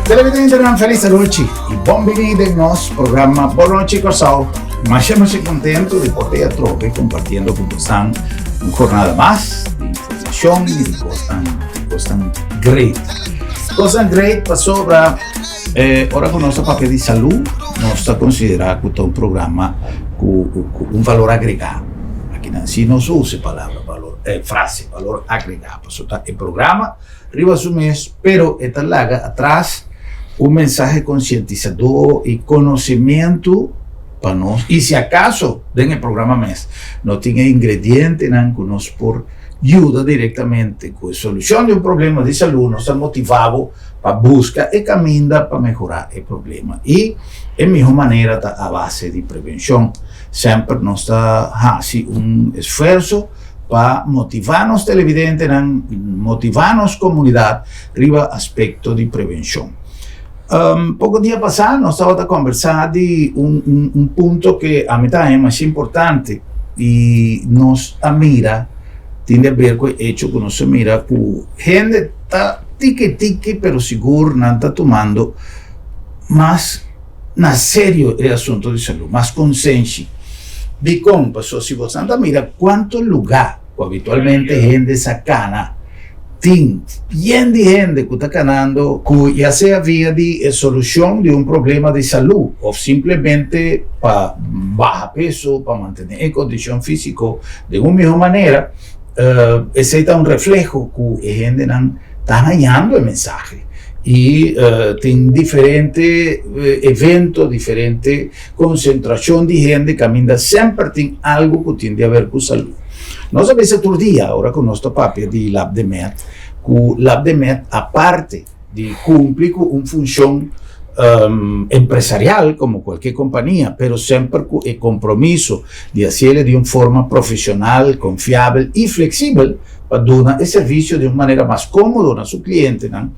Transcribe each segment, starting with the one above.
Televidentenan felis anochi i bon bini den nos programa Bon Nochi Kòrsou. Masha masha kontentu di por ta atrobe kompartiendo ku bosan un jornada mas di informashon i di kosnan di kosnan great. Kosnan great pasobra eh, ora ku nos ta papia di salú nos ta konsiderá ku ta un programa ku ku un valor agregá. Akinan si nos usa e palabra valor eh, frase valor agregá pasobra ta e programa riba su mes, pero e ta laga atras un mensahe konsientisadó i konosementu pa nos, i si akaso den e programa mes no tin e ingredientenan ku nos por yuda direktamente ku e solushon di un problema di salú, nos ta motivá bo pa buska e kaminda pa mehorá e problema. I e mihó manera ta a base di prevenshon. Semper nos ta hasi un esfuerso pa motivá nos televidentenan, motivá nos komunidat riba aspekto di prevenshon. Poko dia pasá nos tabata kòmbersá di un un punto ke ami ta haña masha importante i nos a mira tin di aber ku e echo ku nos a mira ku hende ta tiki tiki pero sigur nan ta tumando mas na serio e asunto di salú, mas konsenshi. Dikon? Pasobra si bosan ta mira kuantu lugá ku habitualmente hende sa kana, tin yen di hende ku ta kanando ku ya sea via di e solushon di un problema di salú òf simplemente pa baha peso, pa mantené e kondishon físiko den un mihó manera, Esei ta un refleho ku e hendenan ta hañando e mensahe i tin diferente evento, diferente konsentrashon di hende kaminda semper tin algu ku tin di haber ku salú. Nos a bisa tur dia ora ku nos ta papia di Lab de Med ku Lab de Med aparte di kumpli ku un funshon empresarial komo kualke kompania, pero semper ku e kompromiso di hasiel di un forma profeshonal, konfiabel i fleksibel pa duna e servisio di un manera mas kómodo na su klientenan.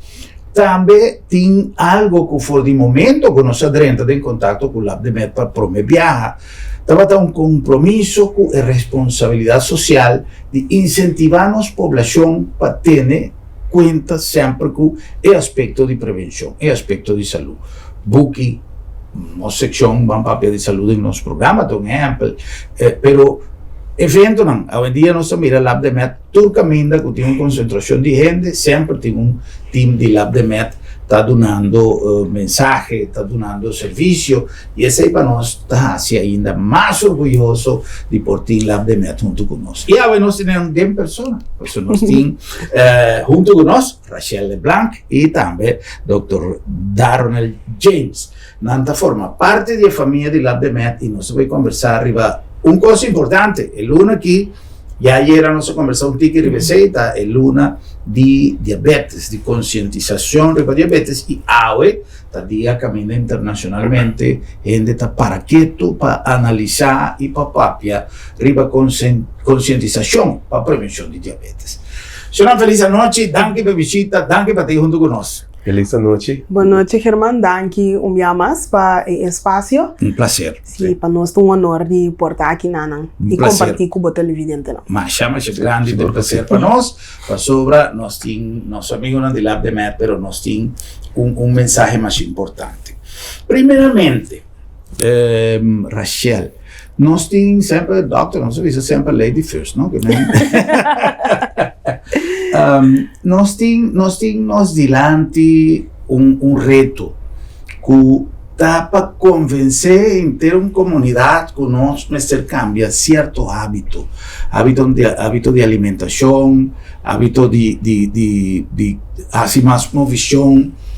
Tambe tin algo ku for di momento ku nos a drenta den kontakto ku Labdemed pa promé biaha, tabata un kompromiso ku e responsabilidat sosial di insentivá nos poblashon pa tene kuenta semper ku e aspekto di prevenshon, e aspekto di salú. Buki, nos sekshon Ban Papia di Salú den nos programa ta un ehèmpel, pero eventonan, awendia nos ta mira Lab de Med tur kaminda ku tin un konsentrashon di hende, semper tin un tim di Lab de Med ta dunando mensahe, ta dunando servisio. I esei pa nos ta hasi ainda mas orguyoso di por tin Lab de Med huntu ku nos. I awe nos tene un den persona, pasobra nos tin huntu ku nos Rachel LeBlanc i tambe Dokter Daronel James. Nan ta forma parti di e famia di Lab de Med i nos ta bai kombersá riba un kos importante. E luna aki, ya ayera nos a kombersá un tiki riba esei, ta e luna di diabetes, di konsientisashon riba diabetes i awe Ta dia kaminda internashonalmente hende ta para ketu pa analisá i pa papia riba konsientisashon pa prevenshon di diabetes. Shonnan felis anochi, danki pa e bishita, danki pa ta ei huntu ku nos. Felis anochi. Bon nochi German, danki un bia mas pa e espasio. Un plaser. Si, pa nos ta un honor di por ta aki nanan i kompartí ku bo televidentenan. Masha masha grandi ta un plaser pa nos, pasobra nos tin nos amigonan di Lab de Med, pero nos tin un un mensahe mas importante. Primeramente, Rachel, nos tin semper, dokter, nos a bisa semper lady first, no? Nos tin, nos tin nos dilanti un un reto ku ta pa konvensé henter un komunidat ku nos mester kambia sierto hábito, hábito di hábito di alimentashon, hábito di di di di hasi mas movishon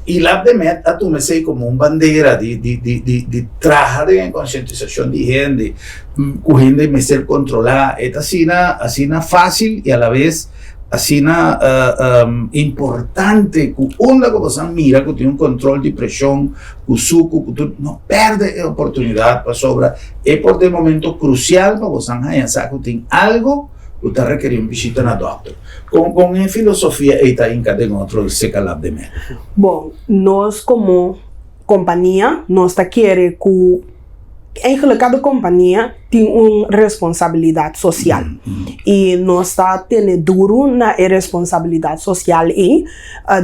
i Lab de Med a tuma esei komo un bandera di di di di di traha den e konsientisashon di hende ku hende mester kontrolá e ta asina asina fásil i alabes asina importante ku unda ku boso a mira ku tin un kontrol di preshon ku suku ku tur no pèrdè e oportunidat pasobra e por ta e momento krusial pa boso haña sa ku tin algu ku ta rekerí un bishita na dòkter. Kon kon e filosofia ei ta hinka den otro seka Lab de Med? Bon, nos komo kompania nos ta kere ku. Eigenlijk kada kompania tin un responsabilidat sosial i nos ta tene duru na e responsabilidat sosial ei.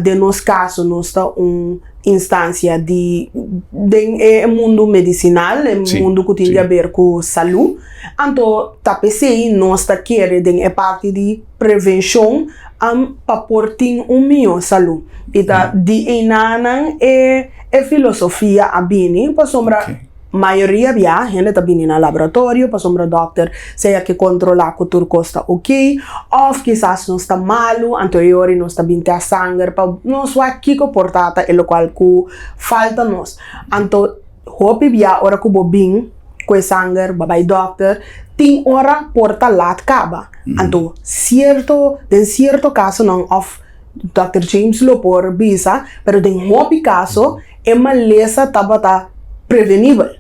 Den nos kaso nos ta un instansia di den e mundu medisinal, e mundu ku tin di aber ku salú. Anto ta p'esei nos ta kere den e parti di prevenshon pa por tin un mihó salú. I ta di einanan e filosofia a bini pasobra. Mayoria bia hende ta bini na laboratorio pasobra dòkter sea ke kontrolá ku tur kos ta oké òf kisas nos ta malu anto e ora nos ta bin tèst sanger pa nos wak kiko por ta ta e lokual ku falta nos. Anto hopi bia ora ku bo bin ku e sanger bo bai dòkter tin ora por ta lat kaba anto sierto den sierto kasonan òf dòkter James lo por bisa pero den hopi kaso E malesa tabata prevenibel.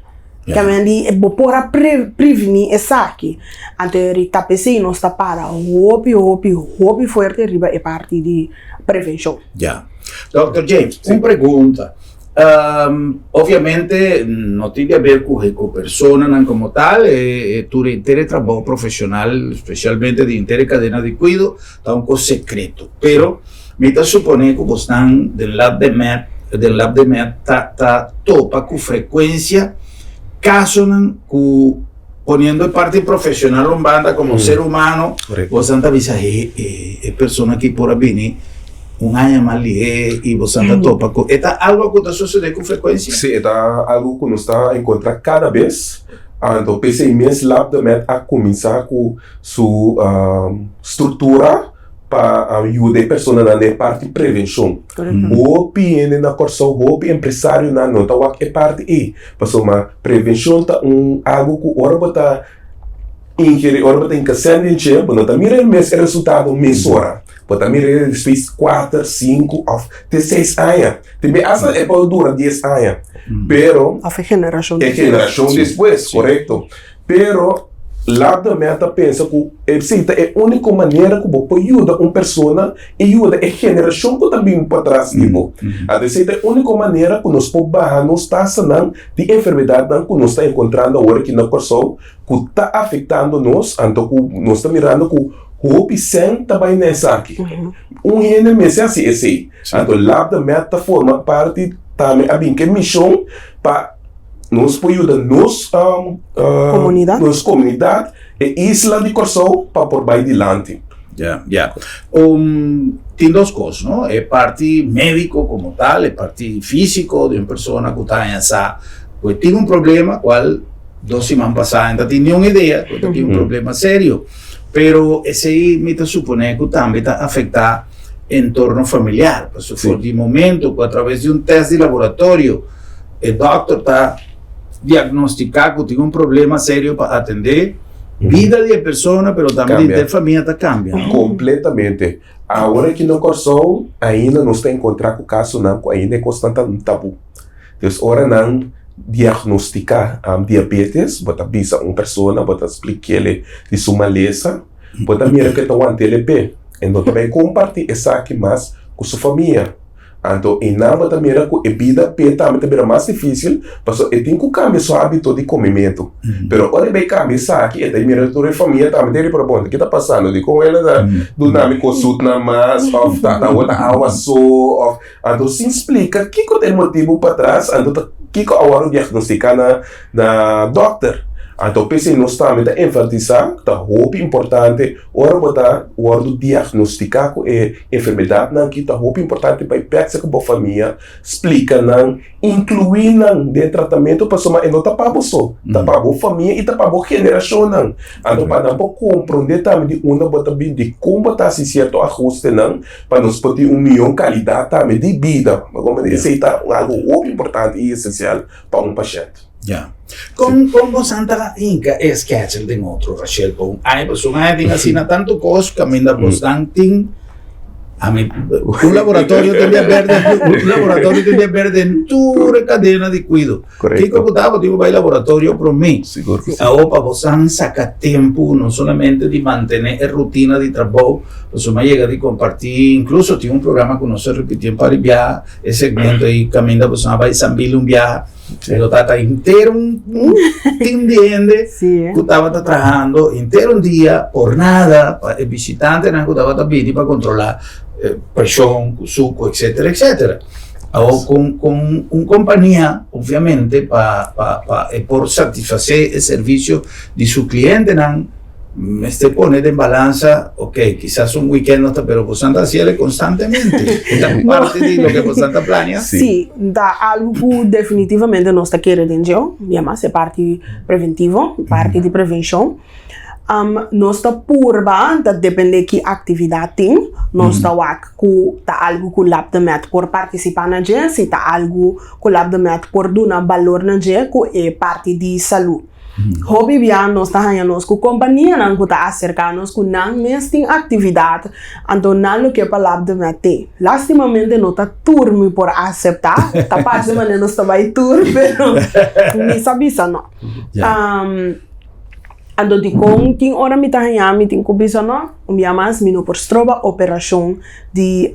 Kèmen di bo por a prevení esaki. Anto e ta p'esei nos ta para hopi, hopi, hopi fuerte riba e parti di prevenshon. Ya. Dòkter James, un pregunta. Obviamente no tin di haber ku ku personanan komo tal, e tur henter e trabou profeshonal, spesialmente di henter e kadena di kuido, ta un kos sekreto. Pero mi ta suponé ku bosnan den Lab de Med, den Lab de Med ta ta topa ku frekuensia kasonan ku poniendo e parti profeshonal un banda komo ser humano bosnan ta bisa he e e persona aki por a bini un aña mas lihé i bosnan ta topa ku e ta algo ku ta sosodé ku frekuensia? Sí, e ta algo ku nos ta enkontrá kada bes. Anto p'esei mes Lab de Med a kuminsá ku su struktura pa yuda e personanan den e parti prevenshon. Hopi hende na Kòrsou, hopi empresarionan no ta wak e parti ei, pasobra prevenshon ta un algu ku ora bo ta ingerí, ora bo ta hinka sèn den dje, bo no ta mira e mes e resultado mesora. Bo ta mira e despues kuater, sinku òf te seis aña. Tin bes asta e por dura dies aña. Pero. Òf e generashon despues. E generashon despues, korekto. Pero Labdamet ta pensa ku esei ta e úniko manera ku bo por yuda un persona i yuda e generashon ku ta bin patras di bo. Anto esei ta e úniko manera ku nos por baha nos tasanan di enfermedatnan ku nos ta enkontrando awor aki na Kòrsou ku ta afektando nos, anto ku nos ta mirando ku hopi sèn ta bai na esaki. Un hende mester hasi esei. Anto Labdamet ta forma parti tambe a bin ku e mishon pa. Nos por yuda nos Komunidat. nos komunidat, e isla di Kòrsou pa por bai dilanti. Ya, ya. Tin dos kos, no? E parti médiko komo tal, e parti físiko di un persona ku ta haña sa ku e tin un problema kual dos siman pasá e no ta tin niun idea ku e ta tin un problema serio. Pero esei mi ta suponé ku tambe ta afektá entorno familiar. Pasobra for di momento ku atraves di un tèst di laboratorio E dòkter ta diagnostiká ku tin un problema serio pa atendé. Bida di e persona pero tambe di henter famia ta kambia, no? Kompletamente. Awor aki na Kòrsou ainda nos ta enkontrá ku kasonan ku ainda e kosnan ta un tabú. Dus ora nan diagnostiká diabetes, bo ta bisa un persona, bo ta splik'é di su malesa, bo ta mira ku e ta want'é p'e. E no ta bai kompartí esaki mas ku su famia. Anto einan bo ta mira ku e bida p'e tambe ta bira mas difísil, pasobra e tin ku kambia su hábito di komementu. Pero ora e bai kambia esaki, e ta mira tur e famia tambe ta ripará, bon, ke ta pasando? Dikon el a ta duna mi kosutnan mas òf ta ta wota awa so òf. Anto sin splika kiko ta e motibu patras, anto ta kiko a wòrdu diagnostiká na na dòkter. Anto p'esei nos tambe ta enfatisá ku ta hopi importante ora bo ta wòrdu diagnostiká ku e enfermedatnan aki, ta hopi importante bai pèksa ku bo famia, splika nan, inkluí nan den tratamentu pasobra e no ta pa bo so, ta pa bo famia i ta pa bo generashonnan. Anto pa nan por komprondé tambe di unda bo ta bin, dikon bo ta hasi sierto ahustenan pa nos por tin un mihó kalidat tambe di bida. Esei ta algu hopi importante i esensial pa un pashènt. Ya. Kon kon bosan ta hinka e schedule den otro, Rachel? Pa un aña, pasobra un aña tin asina tantu kos kaminda bosnan tin ami un laboratorio tin di haber den un laboratorio tin di haber den tur e kadena di kuido. Korekto. Kiko ku ta bo tin ku bai laboratorio promé. Sigur ku si. Awor pa bosan saka tempu no solamente di mantené e rutina di trabou, pasobra mi a yega di kompartí inkluso tin un programa ku nos a ripití un par di biaha e segmento ei kaminda bosan a bai Sambil un biaha. Pero tata henter un team di hende ku tabata trahando henter un dia por nada pa e bishitantenan ku tabata bini pa kontrolá preshon, ku suku, etcetera, etcetera. Awor kon kon un kompania obviamente pa pa pa e por satisfasé e servisio di su klientenan mester pone den balansa, ok, kisas un weekend no ta, pero bosan ta hasiel konstantemente. E ta parti di loke bosan ta plania? Sí, ta algu ku definitivamente nos ta kere den dje, yamas e parti preventivo, parti di prevenshon. Nos ta purba, ta depende ki aktividat tin, nos ta wak ku ta algu ku Labdemed por partisipá na dje, si ta algu ku Labdemed por duna balor na dje ku e parti di salú. Hopi bia nos ta haña nos ku kompanianan ku ta aserká nos ku nan mes tin aktividat, anto nan lo ke pa Labdemed te. Lástimamente no ta tur mi por aseptá, ta parse manera nos ta bai tur, pero mi sa bisa no. Anto dikon tin ora mi ta haña mi tin ku bisa no, un bia mas mi no por stroba operashon di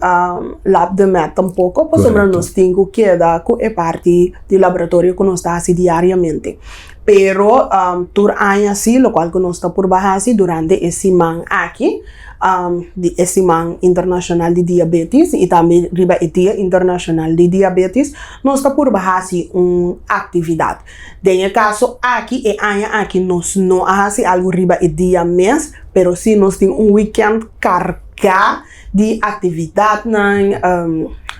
lab de med tampoko pasobra nos tin ku keda ku e parti di laboratorio ku nos ta hasi diariamente. Pero tur aña si lokual ku nos ta purba hasi durante e siman aki di e siman internashonal di diabetis i tambe riba e dia internashonal di diabetis nos ta purba hasi un aktividat. Den e kaso aki, e aña aki nos no a hasi algu riba e dia mes, pero sí nos tin un wikènt kargá di aktividatnan,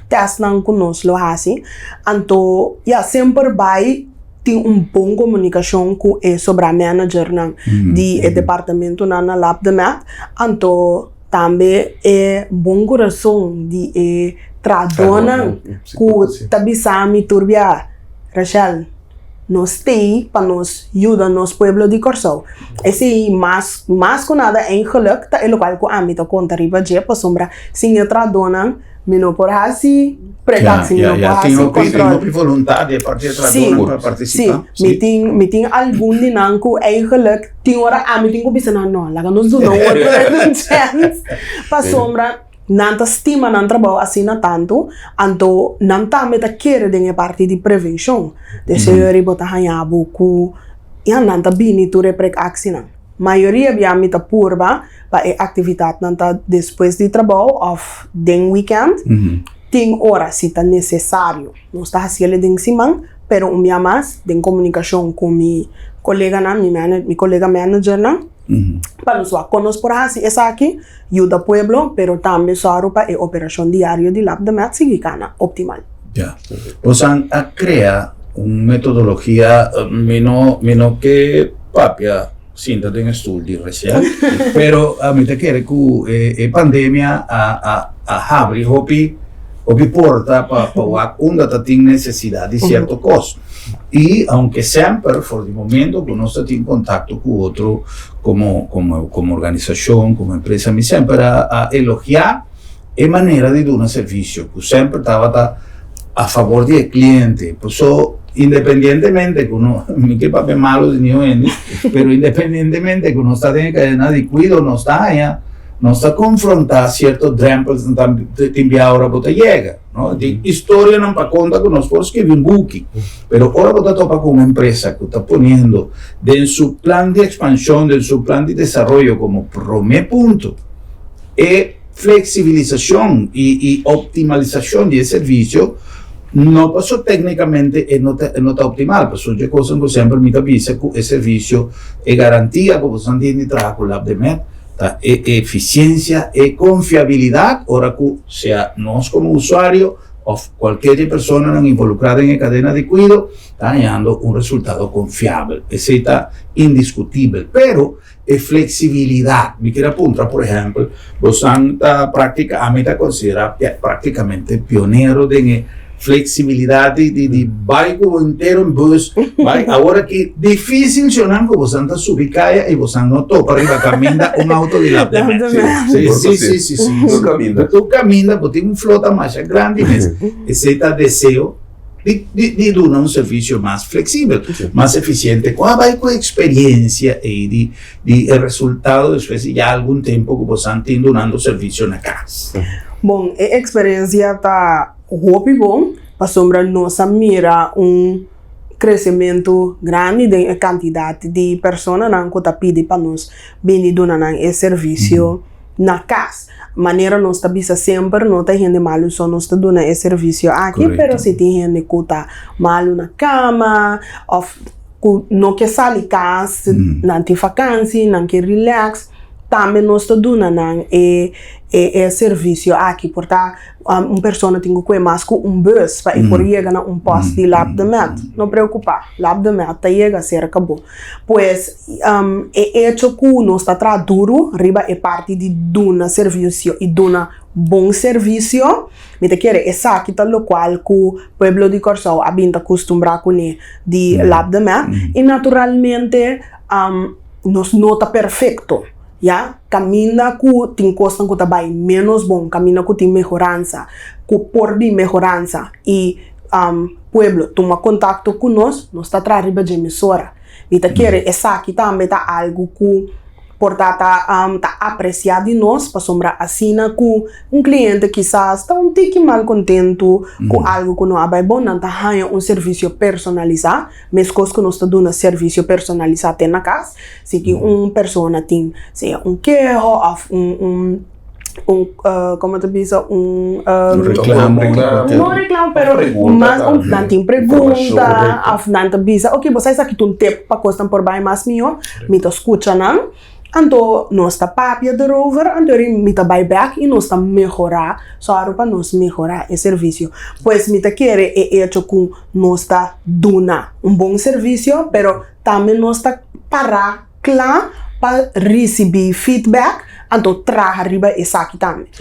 tèstnan ku nos lo hasi. Anto, ya, semper bai tin un bon komunikashon ku e sobrá managernan di e departamentonan na Lab de Med. Anto, tambe e bon kurason di e trahadónan ku ta bisa mi tur bia. Rachel, nos t'ei pa nos yuda nos pueblo di Kòrsou. Esei mas mas ku nada eigenlijk ta e lokual ku ami ta konta riba dje pasobra sin e trahadónan mi no por hasi pretaksi, mi no por hasi kòntròl. Tin hopi voluntat di e parti di e trahadónan pa partisipá. Si, mi tin mi tin algun di nan ku eigenlijk tin ora ami tin ku bisa nan no laga nos duna un otro chèns pasobra. Nan ta stima nan trabou asina tantu, anto nan tambe ta kere den e parti di prevenshon. Deseo eri bo ta haña bo ku ya nan ta bini tur e prekaksinan. Mayoria bia mi ta purba pa e aktividatnan ta despues di trabou òf den wikènt. Tin ora si ta nesesario nos ta hasiel den siman, pero un bia mas den komunikashon ku mi koleganan, mi kolega managernan, pa nos wak kon nos por hasi esaki. Yuda pueblo, pero tambe sòru pa e operashon diario di Lab de Med sigui kana optimal. Ya. Bosan a krea un metodologia, mi no mi no ke papia sinta den e stul di Rachel, pero mi ta kere ku e pandemia a a a habri hopi hopi porta pa pa wak unda ta tin nesesidat di sierto kos. I aunke semper for di momento ku nos ta tin kontakto ku otro komo komo komo organisashon, komo empresa, mi semper a a elogiá e manera di duna servisio ku semper tabata a fabor di e kliente. Paso independientemente ku no mi ke papia malo di niun hende, pero independientemente ku nos ta den e kadena di kuido nos ta haña nos ta konfrontá sierto drèmpels tin bia ora bo ta yega. No? Tin historianan pa konta ku nos por skirbi un buki. Pero ora bo ta topa ku un empresa ku ta poniendo den su plan di ekspanshon, den su plan di desaroyo komo promé punto e fleksibilisashon i i optimalisashon di e servisio, no paso téknikamente e no ta e no ta optimal, pasobra dje kosnan ku semper mi ta bisa ku e servisio, e garantia ku boso nan tin di traha ku Labdemed, Ta e eficiencia, e confiabilidad ora cu sea nos como usuario of cualkier di e personanan involucra den e cadena di cuido ta hañando un resultado confiabel. Esey ta indiscutibel. Pero e flexibilidad, mi kier a puntra por ehempel, bosan ta practica, ami ta considera practicamente pionero den e Flexibilidad di di di bai ku bo entero en bus bai awor aki dificil shownan ku bosan ta subi kaya y bosan no topa riba kaminda un auto di lap de mes. Sí, sí, sí, sí, sí. Tur kaminda. Tur kaminda bo tin un flota masha grandi mes. Esei ta deseo di di di duna un servicio mas flexibel, mas eficiente. Ku a bai ku experiencia ei di di e resultado despues di ya algun tempo ku bosan tin dunando servicio na kas? Bon, e experiencia ta. Hopi bon, pasobra nos a mira un kresementu grandi den e kantidat di personanan ku ta pidi pa nos bini duna nan e servisio na kas. Manera nos ta bisa semper, no ta hende malu so nos ta duna e servisio aki, pero si tin hende ku ta malu na kama òf ku no ke sali kas, nan tin fakansi, nan ke rilèks, tambe nos ta duna nan e e servisio aki. Por ta un persona tin ku kue mas ku un bus pa e por yega na un pòst di Lab de Med. No preokupá, Lab de Med ta yega serka bo. Pues, e echo ku nos ta traha duru riba e parti di duna servisio i duna bon servisio, mi ta kere esaki ta lokual ku pueblo di Kòrsou a bin ta kustumbrá kuné di Lab de Med. I naturalmente nos no ta perfekto, ya. Kaminda ku tin kosnan ku ta bai ménos bon, kaminda ku tin mehoransa, ku por bin mehoransa i pueblo tuma kontakto ku nos, nos ta traha riba dje mesora. Mi ta kere esaki tambe ta algu ku por ta ta ta apresiá di nos pasobra asina ku un kliente kisas ta un tiki mal kontentu ku algu ku no a bai bon, nan ta haña un servisio personalisá, meskos ku nos ta duna servisio personalisá te na kas. Si tin un persona tin sea un keho òf un un un komo ta bisa un Un reklamo. No reklamo pero mas un nan tin pregunta òf nan ta bisa oke bo sa esaki ta un tip pa kosnan por bai mas mihó mi ta skucha nan anto nos ta papia derover anto mi ta bai bèk i nos ta mehorá sòru pa nos mehorá e servisio pues mi ta kere e echo ku nos ta duna un bon servisio pero Tambe nos ta pará kla pa risibí feedback, anto traha riba esaki tambe.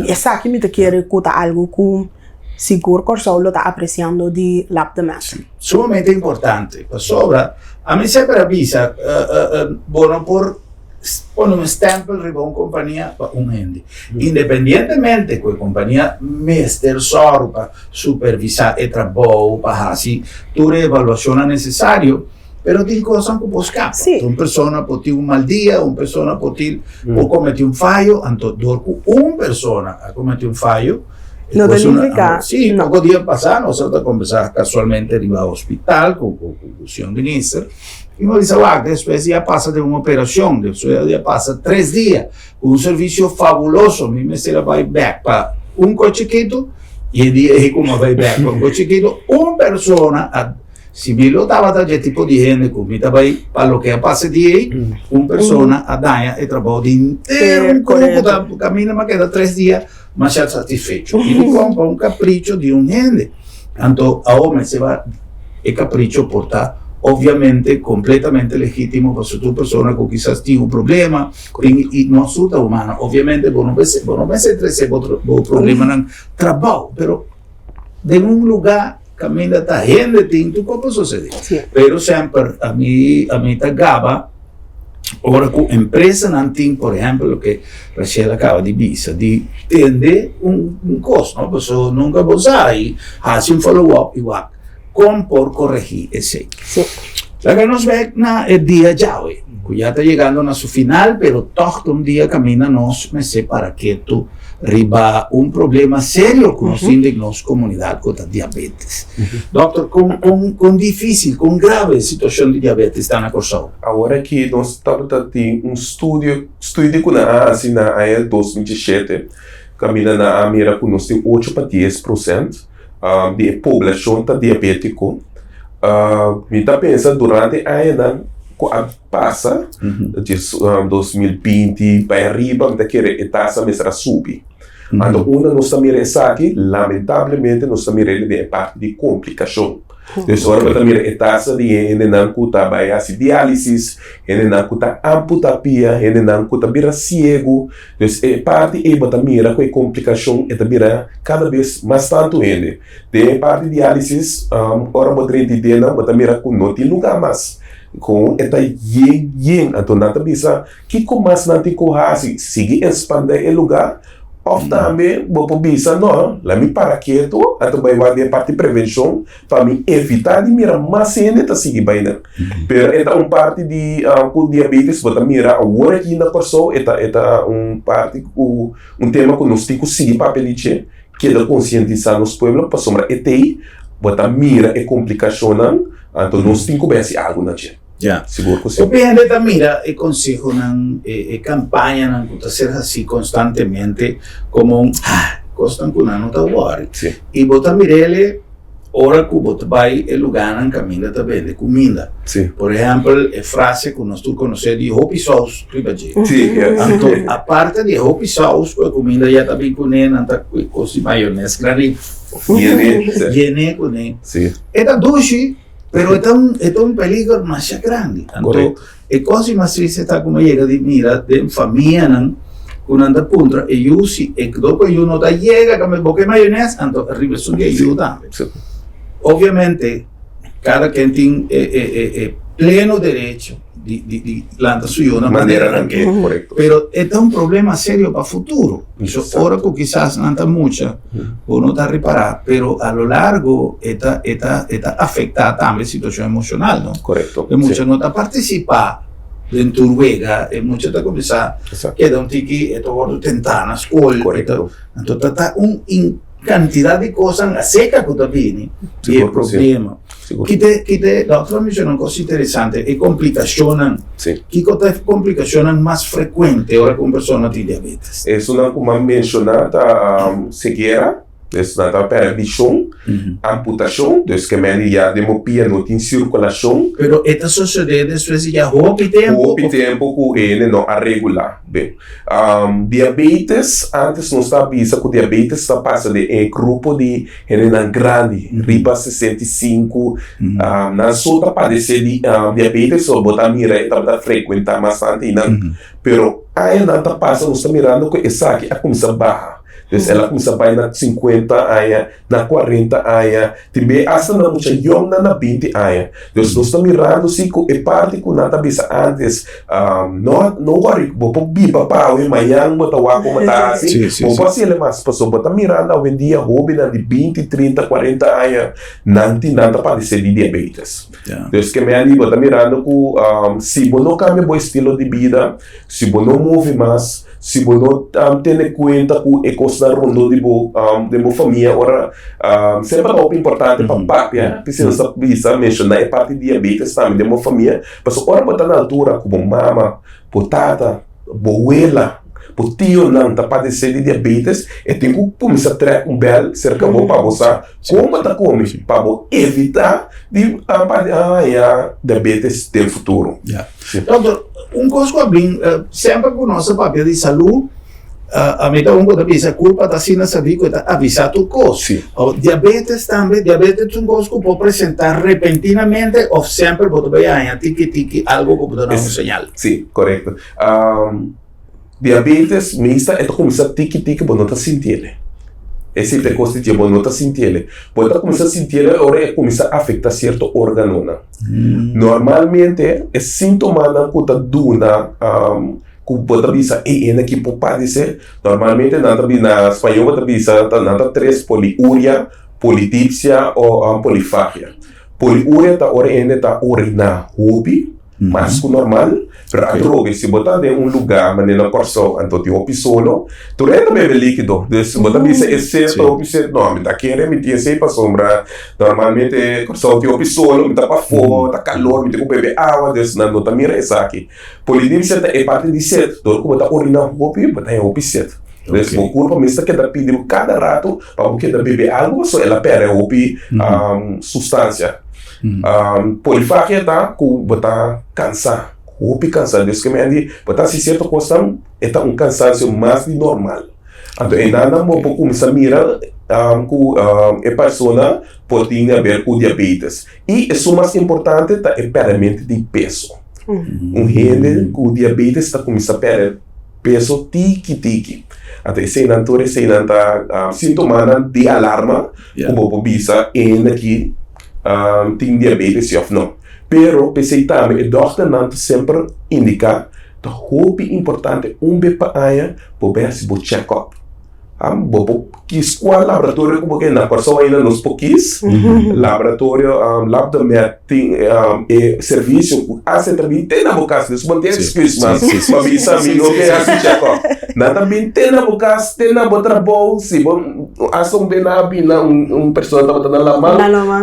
Esaki mi ta kere ku ta algu ku sigur Kòrsou lo ta apresiando di Lab de Mes. Sumamente importante, pasobra ami semper a bisa bo no por pone un stempel riba un kompania pa un hende. Independientemente ku e kompania mester sòru pa supervisá e trabou pa hasi tur e evaluashonnan nesesario, pero tin kosnan ku por skapa. Un persona por tin un mal dia, un persona por tin por kometí un fayo, anto dor ku un persona a kometí un fayo, e No ta nifiká. Sí, poko dia pasá nos a ta kombersá kasualmente riba hospital ku ku señor minister i mi a bisa wak despues di a pasa den un operashon, despues di a pasa 3 dia ku un servisio fabuloso, mi mester a bai bèk pa un kos chikitu i e dia ei ku mi a bai bèk pa un kos chikitu, un persona a si mi lo tabata dje tipo di hende ku mi ta bai pa loke a pasa e dia ei, un persona a daña e trabou di henter un kru ku ta kaminda mi a keda 3 dia masha satisfecho. I dikon? Pa un kapricho di un hende. Anto awor mester ba e kapricho por ta obviamente kompletamente legítimo pasobra tur persona ku kisas tin un problema tin i nos tur ta humano obviamente bo no mester bo no mester trese bo bo problemanan trabou pero den un lugá kaminda ta hende tin tur kos por sosede. Pero semper ami ta gaba ora ku empresanan tin por ehèmpel loke Rachel a kaba di bisa di tende un kos no pasobra nunka bo sa i hasi un follow up i wak kon por koregí esei. Laga nos bèk na e dia djawe ku ya ta yegando na su final pero tòg ta un dia kaminda nos mester para ketu riba un problema serio ku nos tin den nos komunidat ku ta diabetes. Dòkter kon kon kon difísil kon grave e situashon di diabetes ta na Kòrsou? Awor aki nos tabata tin un studio studio ku nan a hasi na aña 2017 kaminda nan a mira ku nos tin 8 pa 10% di e poblashon ta diabétiko. Mi ta pensa durante añanan ku a pasa, 2020 bai ariba, mi ta kere e tasa mester a subi. Anto unda nos ta mira esaki, lamentablemente nos ta mira el den e parti di komplikashon. Dus ora bo ta mira e tasa di hendenan ku ta bai hasi diálisis, hendenan ku ta amputá pia, hendenan ku ta bira siegu. Dus e parti ei bo ta mira ku e komplikashon e ta bira kada bes mas tantu hende. Den e parti diálisis, ora bo drenta i den nan bo ta mira ku no tin lugá mas. Kon e ta yen yen. Anto nan ta bisa kiko mas nan tin ku hasi? Sigui espandé e lugá? Òf tambe bo por bisa, No, laat mi para ketu, anto bai wak den e parti prevenshon pa mi evitá di mira mas hende ta sigui bai nan. Pero e ta un parti di ku diabetes bo ta mira awor aki na Kòrsou, e ta e ta un parti ku un tema ku nos tin ku sigui papia di dje, keda konsientisá nos pueblo pasobra e t'ei bo ta mira e komplikashonnan. Anto nos tin ku bai hasi algu na dje. Ya. Sigur ku si. Hopi hende ta mira e konsehonan, e kampañanan ku ta ser hasí konstantemente komo un ah, kosnan ku nan no ta wòri. Si. I bo ta mir'el ora ku bo ta bai e lugánan kaminda ta bende kuminda. Si. Por ehèmpel, e frase ku nos tur konosé di hopi sous riba dje. Si, yes. Anto, aparte di e hopi sous ku e kuminda ya ta bin kuné, nan ta ku e kos di mayones grandi Yené, si. yené kuné. Si. E ta dushi. Pero e ta un, e ta un peligro masha grandi. Anto, Correcto. e kos di mas triste ta ku mi a yega di mira den famianan ku nan ta puntra e yu si e kdo ku e yu no ta yega kamba bo ke mayones, anto riba esun di e yu tambe. Sí. Obviamente, kada ken tin e, e, e, e pleno derecho di, di, di lanta su yu na manera nan ke. Correcto. Pero e ta un problema serio pa futuro. So, Exacto. ora ku kisas nan ta mucha, bo no ta ripará, pero a lo largo e ta e ta e ta afektá tambe situashon emoshonal, no? Korekto. E mucha no ta partisipá den tur wega, e mucha ta kuminsá keda un tiki, e ta wòrdu tentá na skol. Korekto. Anto ta ta un kantidat di kosnan aseka ku ta bini di e problema. Sigur. Kite kite dòkter a menshoná un kos interesante, e komplikashonnan. Si. Kiko ta e komplikashonnan mas frekuente ora ku un persona tin diabetes? Esunnan ku m'a menshoná ta seguera, esunnan ta pèrdè vishon, amputashon, dus ke mende ya den bo pia no tin sirkulashon. Pero e ta sosodé despues di ya hopi tempu? Hopi tempu ku hende no a regulá. Ben, diabetes, antes nos ta bisa ku diabetes ta pasa den e grupo di Hendenan grandi, riba 65, nan so ta padesé di diabetes so bo ta mira e tabata frekuentá mas tantu einan. Pero añanan ta pasa nos ta mirando ku esaki a kuminsá baha. Dus el a kuminsá bai na 50 aña, na 40 aña, tin be asta na mucha yòngnan na 20 aña. Dus nos ta mirando si ku e parti ku nan ta bisa antes, no no wòri, bo por biba pa awe, mañan bo ta wak komo ta hasi, bo por hasi el mas. Pasobra bo ta mirando awendia hóbennan di binti, trinta, kuarenta aña, nan tin nan ta padesé di diabetes. Dus ke mei bo ta mirando ku si bo no kambia bo estilo di bida, si bo no move mas, si bo no tene kuenta ku e kosnan rondó di bo den bo famia ora semper ta hopi importante pa papia p'esei nos ta bisa menshoná e parti di diabetes tambe den bo famia pasobra ora bo ta na altura ku bo mama, bo tata, bo wela, bo tionan ta padesé di diabetes e tin ku kuminsá trèk un bèl serka bo pa bo sa kon bo ta kome pa bo evitá di haña diabetes den futuro. Dokter, un kos ku a bin, semper ku nos ta papia di salú, ami ta un ku ta bisa kulpa ta asina sabí ku e ta avisá tur kos. Sí. Diabetes tambe, diabetes ta un kos ku por presentá repentinamente òf semper bo ta bai haña tiki tiki algu ku bo ta duna un señal. Sí, korekto. Diabetes mester e ta kuminsá tiki tiki bo no ta sintiel. Esei ta e kos di dje, bo no ta sintiel. Bo ta kuminsá sintiel ora e kuminsá afektá sierto órganonan. Normalmente e síntomanan ku ta duna ku bo ta bisa ey e aki por padesé, normalmente nan ta bin na spañó bo ta bisa nan ta tres poliuria, polidipsia o polifagia. Poliuria ta ora e hende ta oriná hopi. Mas ku normal, pero atrobe si bo ta den un lugá manera na Kòrsou anto tin hopi solo, tur hende ta bebe líkido. Dus bo ta bisa e set ta hopi set, no, mi ta kere mi tin esei pasobra normalmente Kòrsou tin hopi solo, mi ta pafó, ta kalor, mi tin ku bebe awa, dus nan no ta mira esaki. Polidipsia ta e parti di set, dor ku bo ta oriná hopi, bo ta haña hopi set. Dus bo kurpa mes ta keda pidi bo kada ratu pa bo keda bebe algu pasobra el a pèrdè hopi sustansia. Polifagia ta ku bo ta kansa, hopi kansa. Dios ke men di bo ta hasi sierto kosnan e ta un kansansio mas di normal. Anto einan bo por kuminsá mira ku e persona por tin haber ku diabetes. I esun mas importante ta e pèrdemento di peso. Un hende ku diabetes ta kuminsá pèrdè peso tiki tiki. Anto eseinan tur eseinan ta sintomanan di alarma ku bo por bisa e hende aki tin diabetes si òf no. Pero p'esei tambe e dòkternan ta semper indiká ta hopi importante un bes pa aña bo bai hasi bo chèkòp. Bo por kis kua laboratorio ku bo ke. Na Kòrsou ainda nos por kis laboratorio Lab de Med tin e servisio ku hasi ta bin te na bo kas. Dus bo no tin excuse mas pa bisa mi no ke hasi check up. Nan ta bin te na bo kas, te na bo trabou. Si bo hasta un bes nan a bin na un persona tabata na laman,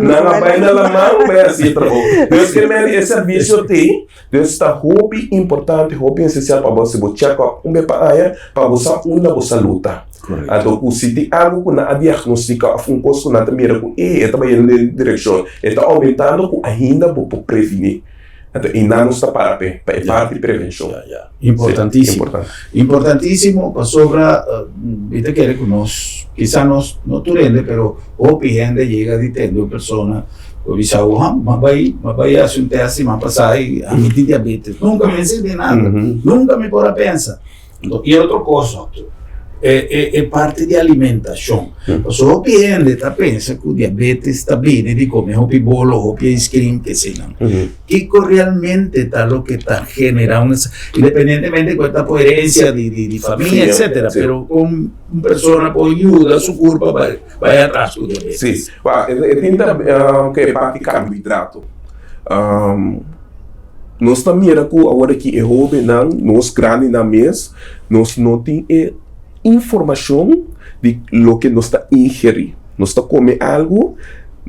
nan a bai na laman bai hasi e trabou. Dus ke men e servisio tin. Dus ta hopi importante, hopi esencial pa bo hasi bo check up un bes pa aña pa bo sa unda bo salud ta. Anto ku si tin algu ku nan a diagnostica of un kos ku nan ta mira ku ey e ta bayendo den direkshon, e ta aumentando ku ainda bo por preveni. Anto einan nos ta para p'e, pa e parti di prevenshon. Importantísimo. Importantísimo pasobra mi ta kere ku nos, kisa nos no tur hende pero hopi hende yega di tende un persona Bo bisa bo, ha, m'a bai, m'a bai hasi un tèst siman pasá i ami tin diabetes. Nunka mi a sinti nada, nunka mi por a pensa. Anto, i otro kos, dòkter, e, e, e parti di alimentashon. Pasobra hopi hende ta pensa ku diabetes ta bini di kome hopi bolo, hopi ice-cream, kesenan. Kiko realmente ta loke ta generá un, independientemente ku e ta por herensia di, di, di famia, etcétera, pero kon un persona por yuda su kurpa pa Bai atras ku diabetes. Sí, pa e tin ta ku e parti karbohidrato. Nos ta mira ku awor aki e hóbennan, nos grandinan mes, nos no tin e informashon di loke nos ta ingerí. Nos ta kome algu,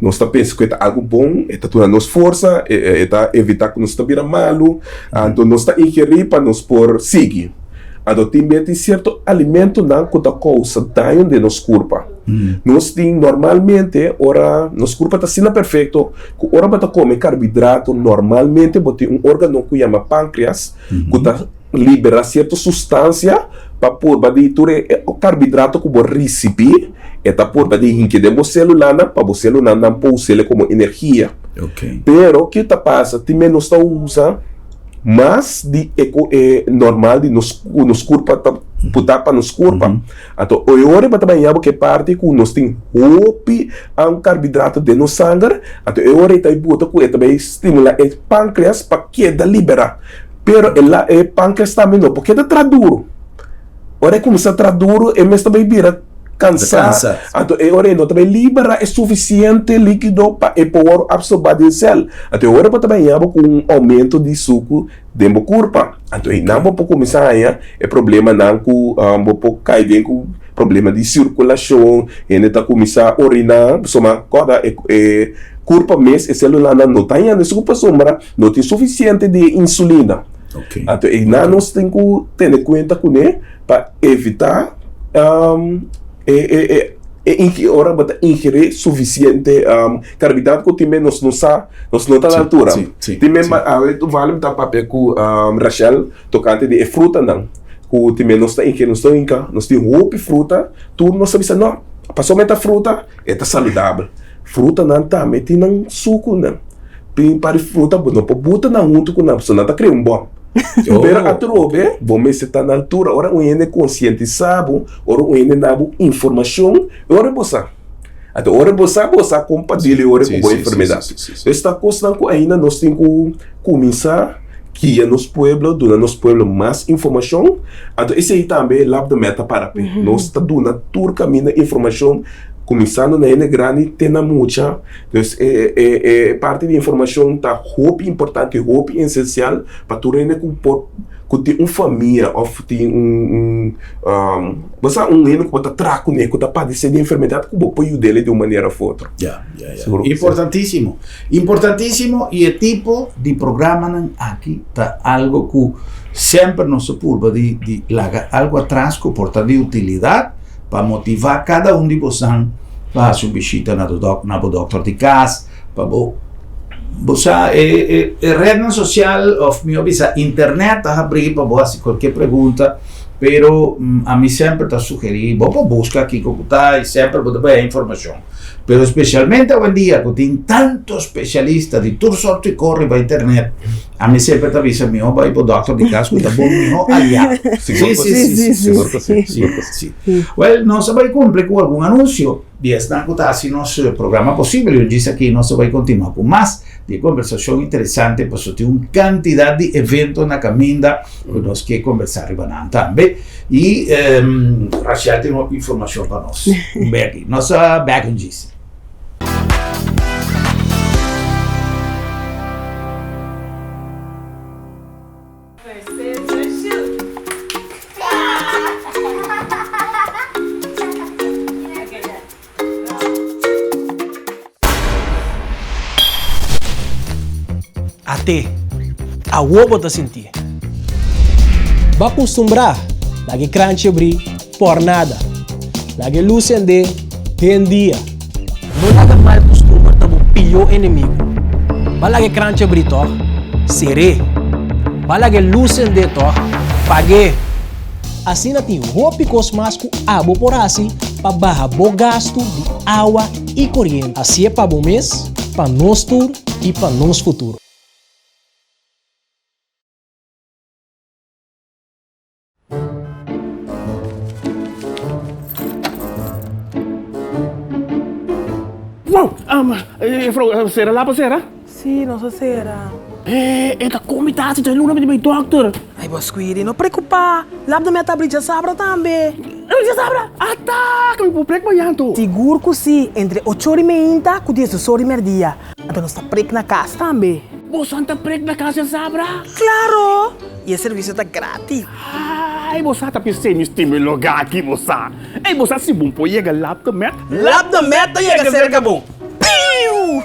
nos ta pensa ku e ta algu bon, e ta duna nos forsa, e ta evitá ku nos ta bira malu, anto nos ta ingerí pa nos por sigui. Anto tin bia tin sierto alimentonan ku ta kousa daño den nos kurpa. Nos tin normalmente ora nos kurpa ta asina perfekto ku ora bo ta kome karbohidrato normalmente bo tin un organo ku yama pankreas ku ta libera sierto sustansia pa purba di tur e karbohidrato ku bo risibí e ta purba di hinke den bo selulanan pa bo selulanan por us'el komo energia. Pero ke ta pasa tin bia nos ta usa. Mas di e ku e normal di nos ku nos kurpa ta puta pa nos kurpa. Anto e ora bo ta baña bo ku e parti ku nos tin hopi karbohidrato den nos sanger, anto e ora e ta buta ku e ta bai stimula e pankreas pa keda libera. Pero e la e pankreas tambe no por keda traha duru. Ora e kuminsá traha duru e mes ta bai bira kansá, anto e ora e no ta bai libera e sufisiente líkido pa e por wòrdu apsorbá den sèl. Anto e ora bo ta bai haña bo ku un oumento di suku den bo kurpa. Anto einan bo por kuminsá haña e problemanan ku bo por kai den ku problema di sirkulashon, hende ta kuminsá oriná, pasobra kòrda e kurpa mes, e sélulanan no ta hañando e suku pasobra no tin sufisiente di e insulina. Anto einan nos tin ku tene kuenta kuné pa evitá e ora bo ta ingerí sufisiente karbidat ku tin nos no sa, nos no ta na altura. Tin men awe tovallig mi ta papia ku Rachel tokante di e frutanan ku tin men nos ta ingerí, nos ta hinka, nos tin hopi fruta, tur nos ta bisa no, pasobra e ta fruta e ta saludabel. Frutanan tambe tin nan sukunan. Tin par di fruta bo no por buta nan huntu ku nan pasobra nan ta krea un bòm. Pero atrobe bo mester ta na altura. Ora un hende konsientisá bo, ora un hende na bo informashon, e ora bo sa. Anto ora bo sa, bo sa kon pa dil e ora ku bo enfermedat. Es ta kosnan ku ainda nos tin ku kuminsá guia nos pueblo, duna nos pueblo mas informashon. Anto esei tambe Lab de Meta ta para p'e. Nos ta duna tur kaminda informashon, kuminsando na hende grandi te na mucha. Dus e e parti di informashon ta hopi importante, hopi esensial pa tur hende ku por ku tin un famia òf tin un un bo sa un hende ku bo ta traha kuné ku ta padesé di enfermedat ku bo por yud'é di un manera òf otro. Ya, ya, ya. Importantísimo. Importantísimo i e tipo di programanan aki ta algo ku semper nos ta purba di di laga algo atras ku por ta di utilidat pa motivá kada un di bosan pa hasi un bishita na na bo dòkter di kas, pa bo bo sa e e e rednan sosial òf mihó bisa internet ta habrí pa bo hasi kualke pregunta, pero ami semper ta sugerí bo por buska kiko ku ta i semper bo ta por haña informashon. Pero spesialmente awendia ku tin tantu spesialista di tur sorto i kor riba internet, ami semper ta bisa mihó bai bo dòkter di kas ku ta bo mihó aliado. Sigur ku si, sigur ku si, sigur ku si. Wèl, nos a bai kumpli ku algun anunsio di esnan ku ta hasi nos programa posibel i un djis aki nos a bai kontinuá ku mas. di e kombersashon interesante pasobra tin un kantidat di evento na kaminda ku nos ke kombersá riba nan tambe. I Rachel tin hopi informashon pa nos. Un beki. Nos a bek un djis. At'é, awor bo ta sintié. Bo a kustumbrá laga e kranchi abrí por nada. Laga e lus sendé den dia. No laga mal kustumber ta bo pió enemigu. Bo a laga e kranchi abrí tòg? Ser'é. Bo a laga e lus sendé tòg? Pag'é. Asina tin hopi kos mas ku abo por hasi pa baha bo gastu di awa i koriente. Hasié pa bo mes, pa nos tur i pa nos futuro. Wow! Juffrouw, sera lapa sera? Sí, nos a sera. E ta kon mi ta hasi djaluna mi ta bai dòkter. Ai bo Squiri, no preokupá. Lap de mi a ta abri djasabra tambe. Abri djasabra? Ata! Ke mi por prek mañan anto? Sigur ku sí, entre ocho ora i meinta ku diesdos ora i mèrdia. Anto nos ta prek na kas tambe. Boso ta prek na kas djasabra? Klaro! I e servisio ta gratis. Ai bo sa ta pis'é mi stima e lugá aki bo sa. Ei bo sa si bo por yega Lap de Met? Lap de Met ta yega serka bo. Piu!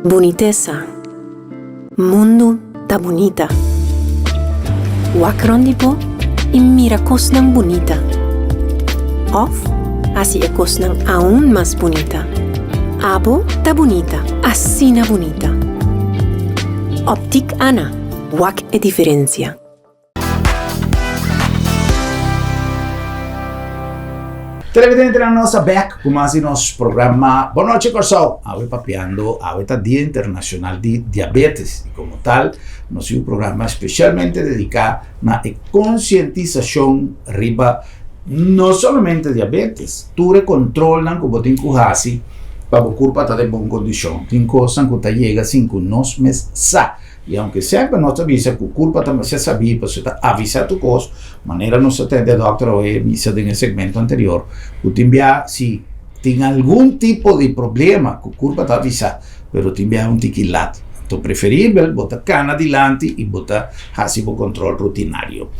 Bunitesa. Mundu ta bunita. Wak rond di bo i mira kosnan bunita. Òf hasi e kosnan aun mas bunita. Abo ta bunita, asina bunita. Optik Ana, wak e diferensia. Televidentenan nos ta bek ku mas di nos programa Bon Nochi Kòrsou. Awe papiando, awe ta Dia Internashonal di Diabetes i komo tal nos tin un programa spesialmente dediká na e konsientisashon riba no solamente diabetes, tur e kontrolnan ku bo tin ku hasi pa bo kurpa ta den bon kondishon. Tin kosnan ku ta yega sin ku nos mes sa. I aunke semper nos ta bisa ku kulpa ta mester sabí pasobra ta avisá tur kos, manera nos a tende dòkter Oe bisa den e segmento anterior, ku tin bia si tin algun tipo di problema ku kulpa ta avisá, pero tin bia un tiki lat. Anto preferibel bo ta kana dilanti i bo ta hasi bo kontrol rutinario.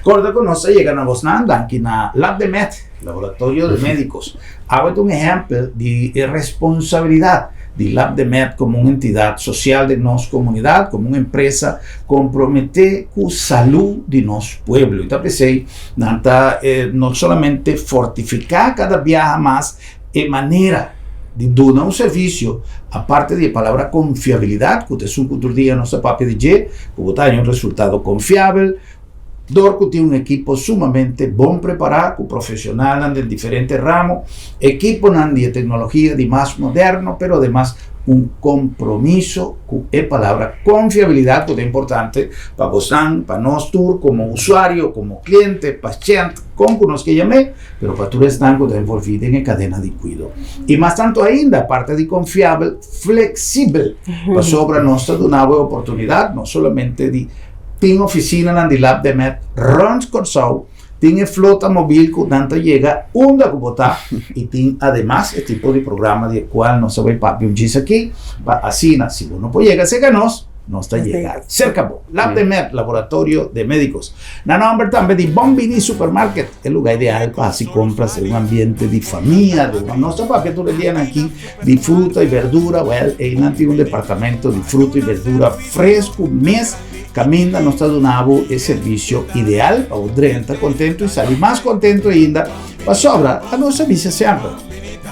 Kòrda ku nos a yega na bosnan danki na Labdemed, Laboratorio de Médicos. Awe ta un ehèmpel di e responsabilidat di Labdemed komo un entidat sosial den nos komunidat, komo un empresa komprometé ku salú di nos pueblo. I ta p'esei nan ta no solamente fortifiká kada biaha mas e manera di duna un servisio, aparte di e palabra konfiabilidat ku ta esun ku tur dia nos ta papia di dje, ku bo ta haña un resultado konfiabel, Dor ku tin un ekipo sumamente bon prepará ku profesionalnan den diferente ramo, ekiponan di e teknologia di mas moderno, pero ademas un kompromiso ku e palabra konfiabilidat ku ta importante pa bosnan, pa nos tur komo usuario, komo kliente, pashènt, kon ku nos ke yam'é, pero pa tur esnan ku ta envolví den e kadena di kuido. I mas tantu ainda, aparte di konfiabel, fleksibel, pasobra nos ta duna bo e oportunidat no solamente di Tin ofisinanan di Labdemed rònt Kòrsou, tin e flota mobil ku nan ta yega unda ku bo ta i tin ademas e tipo di programa di e kual nos a bai papia un djis aki pa asina si bo no por yega serka nos. Nos ta yega serka bo. Lab de Med, Laboratorio de Médicos. Na nomber tambe di Bon Bini Supermarket, e lugar ideal pa hasi compras den un ambiente di famia. Den un, nos ta papia tur e dianan aki di fruta y verdura. Well, einan tin un departamento di fruta y verdura fresco mes. Caminda nos ta duna bo e servicio ideal pa bo drenta contento y sali mas contento ainda. Pasobra, a nos a bisa semper,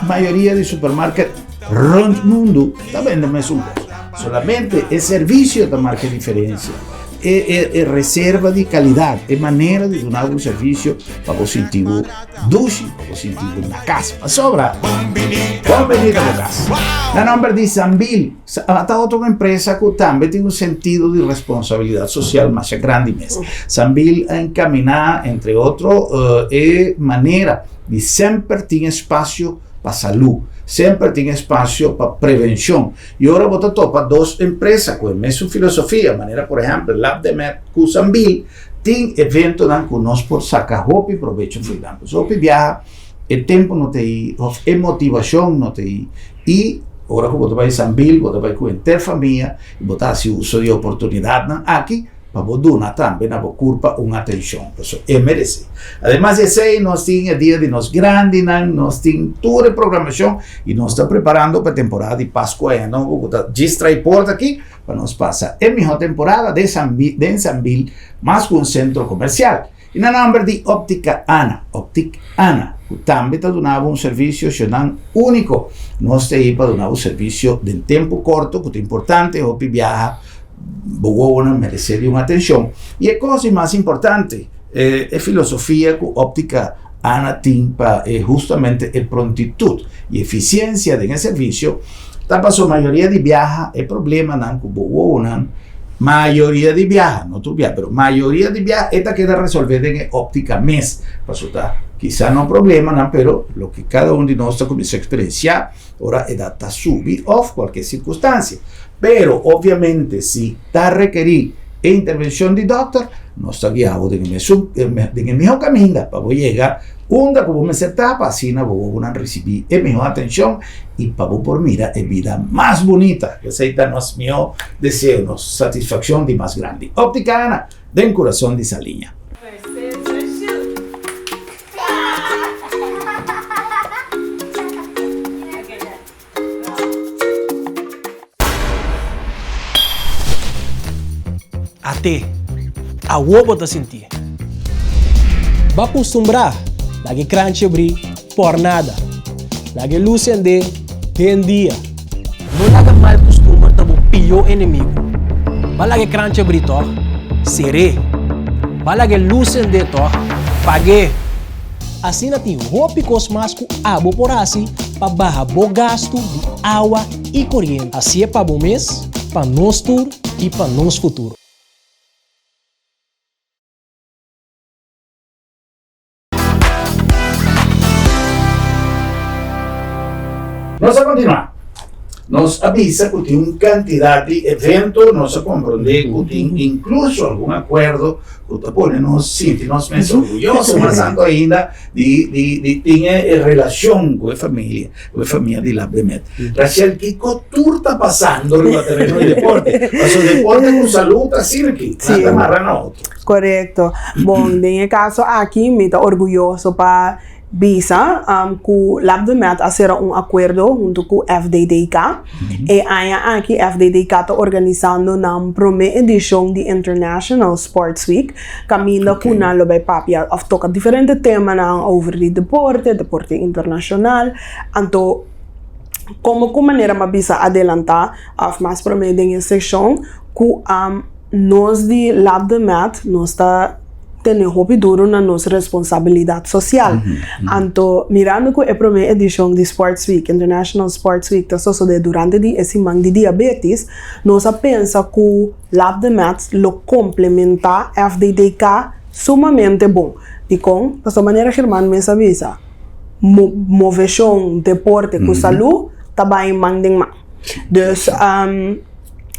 mayoria di supermarket rond mundo ta bende mesun cos. Solamente e servicio ta marca e diferencia. E, e, e reserva di calidad, e manera di duna un servicio pa bo sinti bo dushi, pa bo sinti bo na cas. Pasobra, bon bini na bo cas. Na nomber di Sambil, ta otro empresa cu tambe tin un sentido di responsabilidad social masha grandi mes. Sambil a encamina, entre otro, e manera di semper tin espacio pa salud, semper tin espacio pa prevencion. Y ora bo ta topa dos empresa cu e mesun filosofia, manera por ehempel Labdemed cu Sambil, tin eventonan cu nos por saca hopi probecho fo'i nan. Pues hopi biaha e tempo no ta ei of e motivacion no ta ei y ora cu bo ta bay Sambil bo ta bay cu henter famia y bo ta haci uso di e oportunidadnan aki pa bo duna tambe na bo kurpa un atenshon, pasobra e meresé. Ademas di esei, nos tin e dia di nos grandinan, nos tin tur e programashon i nos ta preparando pa e temporada di Pasku Aña Nobo ku ta djis trai porta aki pa nos pasa e mihó temporada den den Sambil mas ku un sentro komersial. I na nòmber di Óptica Ana, Optic Ana, ku tambe ta duna bo un servisio shonnan úniko. Nos ta ei pa duna bo servisio den tempu korto ku ta importante, hopi biaha bo wowonan meresé di un atenshon. I e kos di mas importante, e filosofia ku Óptica Ana tin pa e hustamente e prontitut i efisiensia den e servisio, ta paso mayoria di biaha e problemanan ku bo wowonan Mayoria di biaha, no tur biaha, pero mayoria di biaha e ta keda resolve den e optica mes. Pasobra ta kisa no problemanan, pero loke kada un di nos ta kuminsá eksperensiá ora edat ta subi òf kualke sirkunstansia. Pero obviamente si ta rekerí e intervenshon di dòkter, nos ta guia bo den e mesun, den e mihó kaminda pa bo yega unda ku bo mester ta pa asina bo wowonan risibí e mihó atenshon i pa bo por mira e bida mas bunita. Esei ta nos mihó deseo, nos satisfakshon di mas grandi. Optica Ana, den kurason di Saliña. At'é, awor bo ta sintié. Bo a kustumbrá laga e kranchi abrí por nada. Laga e lus sendé den dia. No laga mal kustumber ta bo pió enemigu. Bo a laga e kranchi abrí tòg? Ser'é. Bo a laga e lus sendé tòg? Pag'é. Asina tin hopi kos mas ku abo por hasi pa baha bo gastu di awa i koriente. Hasié pa bo mes, pa nos tur i pa nos futuro. Nos a kontinuá. Nos a bisa ku tin un kantidat di evento, nos a komprondé ku tin inkluso algun akuerdo ku ta pone nos sinti nos mes orguyoso, mas tantu ainda di di di tin e relashon ku e familia, ku e famia di Lab de Met. Rachel, kiko tur ta pasando riba tereno di deporte? Pasobra deporte ku salú ta sirki, nan ta mara na otro. Korekto. Bon, den e kaso aki mi ta orguyoso pa Bisa ku Labdemed a sera un akuerdo huntu ku FDDK. E aña aki FDDK ta organisando nan promé edishon di International Sports Week, kaminda ku nan lo bai papia òf toka diferente temanan over di deporte, deporte internashonal. Anto komo ku manera mi a bisa adelantá òf mas promé den e seshon ku Nos di Labdemed nos ta tene hopi duru na nos responsabilidat sosial. Anto mirando ku e promé edishon di Sports Week, International Sports Week, ta sosodé durante di e siman di diabetis, nos a pensa ku Labdemed lo komplementá FDDK sumamente bon. Dikon? Pasobra manera German mes a bisa, moveshon, deporte ku salú ta bai man den man. Dus.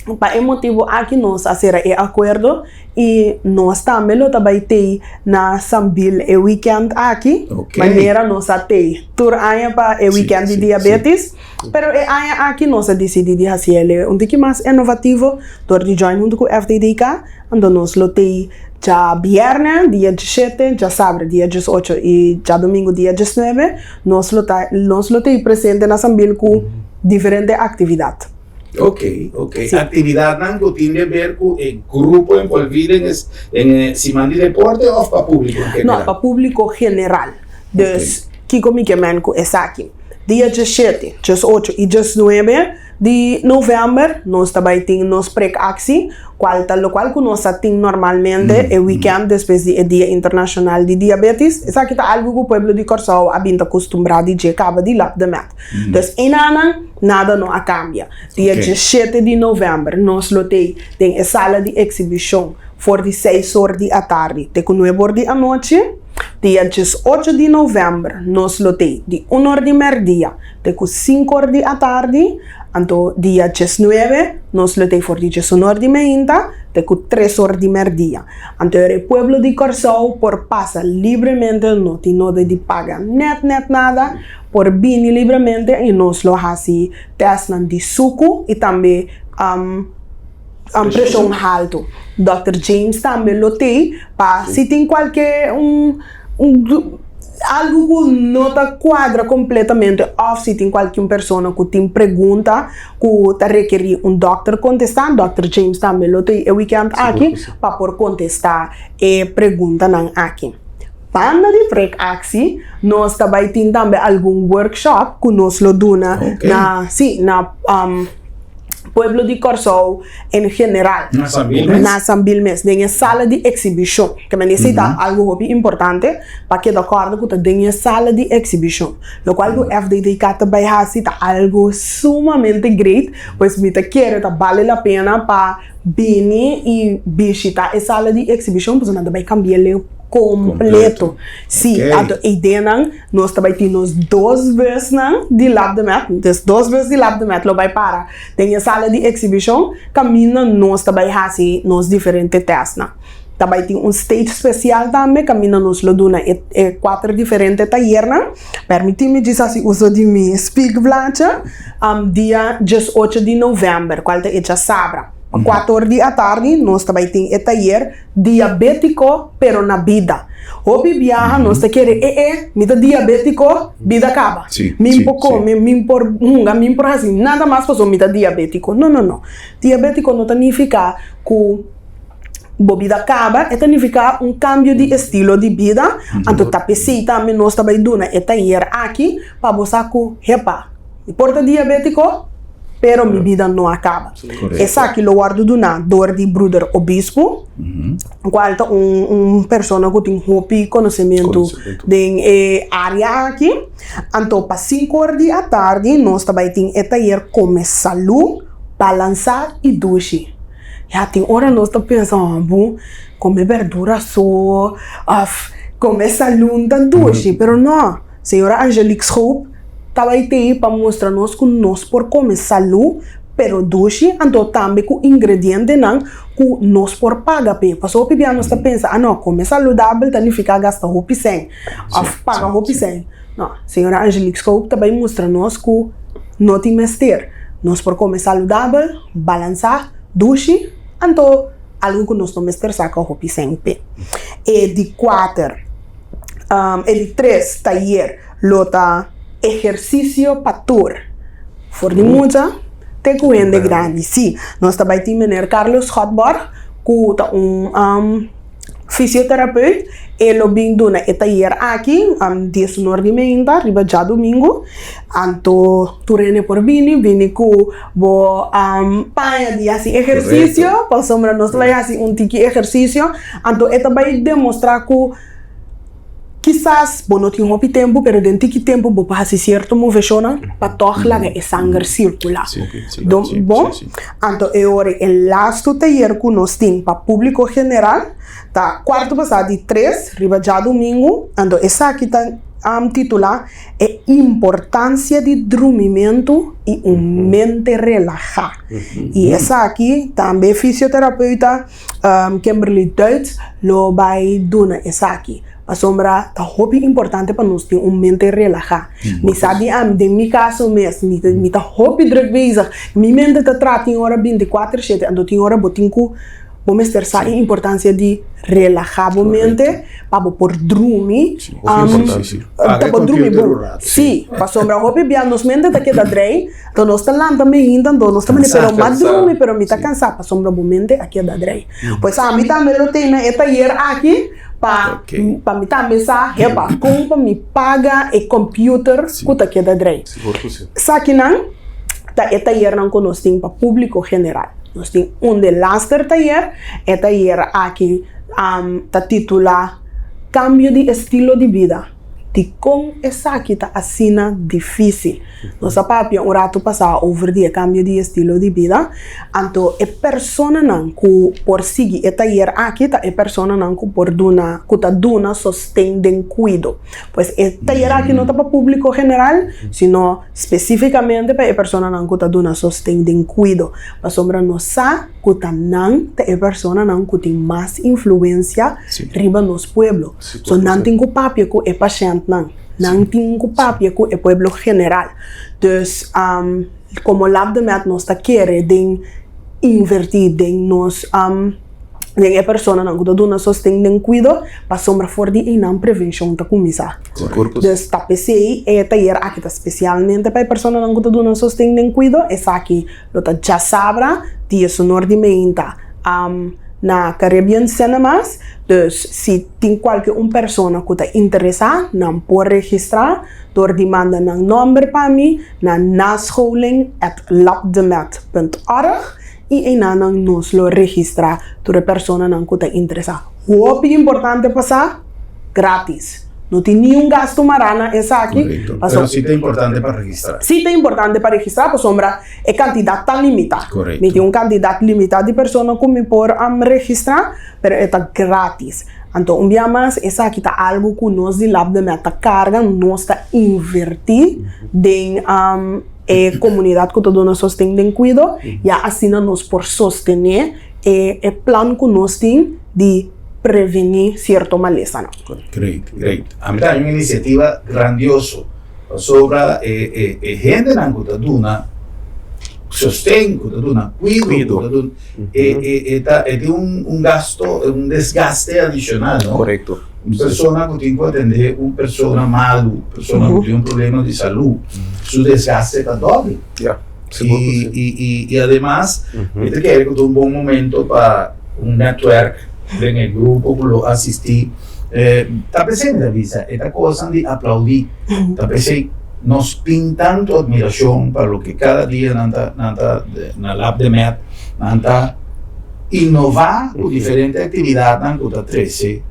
Pa e motibu aki nos a sera e akuerdo i nos tambe lo ta bai tei na Sambil e wikènt aki, manera nos a tei tur aña pa e wikènt di diabetis. Pero e aña aki nos a disidí di hasi el un tiki mas enovativo dor di join huntu ku FDDK, anto nos lo tei djabièrnè dia diesshete, djasabra dia diesocho i djadumingu dia diesnuebe nos lo ta nos lo tei presente na Sambil ku diferente aktividat. Ok, ok. Sí. Actividadnan cu tin de ver cu e grupo envolvi den es, den e siman di deporte of pa publico en general? No, pa publico general. Dus, okay. Kiko mi ke men cu esaki? Dia diesshete, diesocho y diesnuebe di november nos ta bay tin nos prekactie, cual ta locual cu nos a tin normalmente e weekend despues di e Dia Internacional di Diabetes. Esaki ta algo cu pueblo di Corsou a bin ta custumbra di dje caba di lap de met. Dus enanan nada no a kambia. Dia diesshete di novèmber nos lo tei den e sala di eksibishon for di seis or di atardi te ku nuebe or di anochi. Dia diesocho di novèmber nos lo tei di un or di mèrdia te ku sinku or di atardi. Anto dia diesnuebe nos lo tei for di diesun or di meinta te ku tres or di mèrdia. Anto e pueblo di Kòrsou por pasa libremente, no tin noda di paga nèt nèt nada. Por bini libremente i nos lo hasi tèstnan di suku i tambe preshon haltu. Dòkter James tambe lo tei pa si tin kualke un algu ku no ta kuadra kompletamente òf si tin kualke un persona ku tin pregunta ku ta rekerí un dòkter kontestá, dòkter James tambe lo tei e wikènt aki pa por kontestá e preguntanan aki. Banda di prek-actie nos ta bai tin tambe algun workshop ku nos lo duna na si na pueblo di Kòrsou en general. Na Sambil mes? Na Sambil mes, den e sala di eksibishon. Ke men esei ta algu hopi importante pa keda kòrda ku ta den e sala di eksibishon. Lokual ku FDDK ta bai hasi ta algu sumamente great, pues mi ta kere ta bale la pena pa Bini i bishita e sala di eksibishon pasobra nan ta bai kambia leu kompleto. Sí, anto eidenan nos ta bai tin nos dos busnan di Lab de Met, dus dos bus di Lab de Met lo bai para den e sala di eksibishon kaminda nos ta bai hasi nos diferente tèstnan. Ta bai tin un stage spesial tambe kaminda nos lo duna e e kuater diferente tayernan. Permití mi djis hasi uso di mi spiekblaadje. Dia diesocho di novèmber, kual ta e djasabra, pa kuater or di atardi nos ta bai tin e tayer Diabétiko pero na bida. Hopi biaha nos ta kere e e, mi ta diabétiko, bida kaba. Mi por kome, mi por hunga, mi por hasi nada mas pasobra mi ta diabétiko. No, no, no. Diabétiko no ta nifiká ku bo bida kaba, e ta nifiká un kambio di estilo di bida. Anto ta p'esei tambe nos ta bai duna e tayer aki pa bo sa ku, hepa, mi por ta diabétiko, pero mi bida no a kaba. Esaki lo wòrdu duná dor di Bruder Obispo, kual ta un un persona ku tin hopi konosementu den e área aki. Anto pa sinku or di atardi nos ta bai tin e tayer Kome Salú, Balansá i Dushi. Ya tin ora nos ta pensa oh bo come berdura so of come salun ta dushi pero no señora Angelique Schoop ta bay tei pa mustra nos cu nos por come salu pero dushi anto tambe cu ingredientenan cu nos por paga p'e pasobra hopi bia nos ta pensa ah no come saludabel ta nifica gasta hopi cen of paga hopi cen no señora Angelique Schoop ta bay mustra nos cu no tin mester nos por come saludabel. Balansá, dushi, anto algu ku nos no mester saka hopi sèn p'e. E di kuater, e di tres tayer lo ta ehersisio pa tur, for di mucha te ku hende grandi. Sí, nos ta bai tin meneer Carlos Schotborg ku ta un. Fisioterapeut, e lo bin duna e tayer aki diesunor di meinta riba djadumingu. Anto tur hende por bini, bini ku bo paña di hasi ehersisio, pasobra nos ta bai hasi un tiki ehersisio. Anto e ta bai demostrá ku kisas bo no tin hopi tempu, pero den tiki tempu bo por hasi sierto moveshonnan pa tòg laga e sanger sirkulá. Bon, anto e ora e lastu tayer ku nos tin pa públiko general ta kuarto pasá di tres riba djadumingu, anto esaki ta. titulá E importansia di drumimentu i un mente relahá. I esaki tambe fisioterapeuta Kimberly Duits lo bai duna esaki. Pasobra ta hopi importante pa nos tin un mente relahá. Mi sa di ami, den mi kaso mes, mi ta mi ta hopi druk bezig. Mi mente ta traha tin ora binti kuater shete, anto tin ora bo tin ku bo mester sa e importansia di relahá bo mente pa bo por drumi, pa bo drumi bon. Sí, pasobra hopi bia nos mente ta keda drei, anto nos ta lanta meinta, anto nos ta mende pero m'a drumi pero mi ta kansá, pasobra bo mente a keda drei. Pues ami tambe lo tene e tayer aki. Pa pa mi tambe sa hepa kon pa mi paga e computer ku ta keda drei. Esakinan ta e tayernan ku nos tin pa publico general. Nos tin un de laster tayer, e tayer aki ta titula Cambio di estilo di bida. Dikon esaki ta asina difísil? Nos a papia un ratu pasá over di e kambio di estilo di bida. Anto e personanan ku por sigui e tayer aki ta e personanan ku por duna, ku ta duna sosten den kuido. Pues e tayer aki no ta pa públiko general, sino spesífikamente pa e personanan ku ta duna sosten den kuido. Pasobra nos sa ku ta nan ta e personanan ku tin mas influensia riba nos pueblo. So nan tin ku papia ku e pashèntnan, nan tin ku papia ku e pueblo general. Dus komo Labdemed nos ta kere den invertí den nos den e personanan ku ta duna sosten den kuido pasobra for di einan prevenshon ta kuminsá. Dus ta p'esei e tayer aki ta spesialmente pa e personanan ku ta duna sosten den kuido. Esaki lo ta djasabra diesunor di meinta na Caribbean Cinemas. Dus si tin kualke un persona ku ta interesá nan por registrá dor di manda nan nòmber pa mi na nascholing at labdemed punt org i einan nan nos lo registrá tur e personanan ku ta interesá. Hopi importante pa sa, gratis. No tin niun gastu mará na esaki. Korekto. Pero si ta importante pa registrá. Si ta importante pa registrá pasobra e kantidat ta limitá. Korekto. Mi tin un kantidat limitá di persona ku mi por registrá, pero e ta gratis. Anto un bia mas esaki ta algu ku nos di Labdemed ta karga, nos ta invertí den e komunidat ku ta duna sosten den kuido, ya asina nos por sostené e plan ku nos tin di prevení sierto malesanan. Great, great. Ami ta haña un inisiativa grandioso pasobra e e hendenan ku ta duna sosten, ku ta duna kuido, ku ta duna e e e ta e tin un un gasto, un desgaste adishonal, no? Korekto. Un persona ku tin ku atendé un persona malu, persona ku tin un problema di salú, su desgaste ta dòbel. Ya. Sigur ku si. I i i ademas mi ta kere ku ta un bon momento pa un netwerk den e grupo ku lo asistí. Ta p'esei mi ta bisa e ta kosnan di aplaudí. Ta p'esei nos tin tantu atmirashon pa loke kada dia nan ta nan ta na Labdemed nan ta inová ku diferente aktividatnan ku ta trese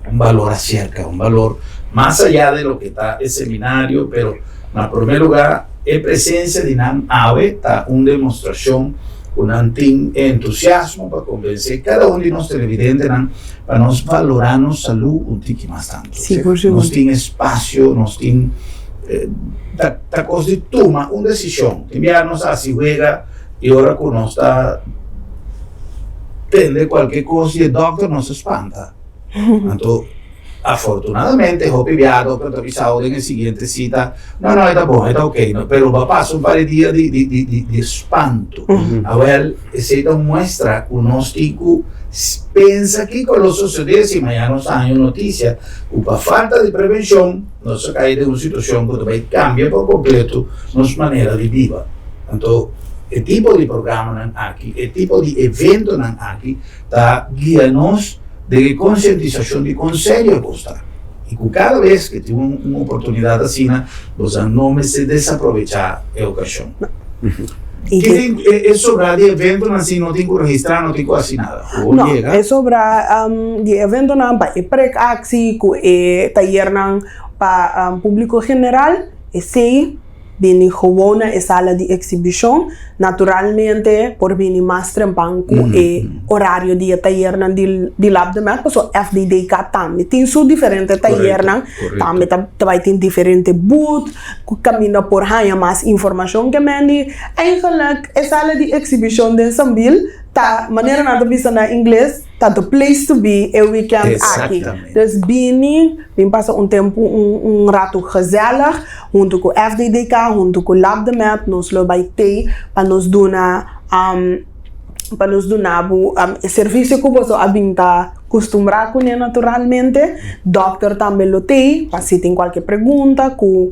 un balor aserka, un balor mas allá de loke ta e seminario, pero na promé lugá e presensia di nan awe ta un demostrashon ku nan tin e entusiasmo pa konvensé kada un di nos televidentenan pa nos valorá nos salú un tiki mas tantu. Sigur, sigur. Nos tin espasio, nos tin ta ta kos di tuma un desishon. Tin bia nos hasi wega i ora ku nos ta tende kualke kos di e dòkter nos ta spanta. Anto afortunadamente hopi bia dòkter ta bisao den e siguiente sita, no no e ta bon, e ta ok, no, pero bo a pasa un par di dia di di di di spanto. Awel esei ta un muestra ku nos tin ku pensa kiko lo sosodé si mañana nos ta haña un notisia ku pa falta di prevenshon nos a kai den un situashon ku ta bai kambia por kompleto nos manera di biba. Anto e tipo di programanan aki, e tipo di eventonan aki ta guia nos den e konsientisashon di kon serio kos ta. I ku kada bes ke tin un oportunidat asina, boso no mester desaprovechá e okashon. Ki e sobrá di eventonan si no tin ku registrá, no tin ku hasi nada? No, e sobrá di eventonan pa e prekaksi ku e tayernan pa públiko general, esei. Bini gewoon na e sala di eksibishon. Naturalmente por bini mas trempan ku e orario di e tayernan di di Lab de Med pasobra FDDK tambe tin su diferente tayernan, tambe ta ta bai tin diferente booth ku kaminda por haña mas informashon ke men di eigenlijk e sala di eksibishon den Sambil ta manera nan ta bisa na ingles ta the place to be e weekend aki. Dus bini bin pasa un tempu un un ratu gezellig. Huntu ku FDDK, huntu ku Lab de Med, nos lo bai tei pa nos duna pa nos duna bo e servisio ku boso a bin ta kustumbrá kuné naturalmente. Dòkter tambe lo tei pa si tin kualke pregunta ku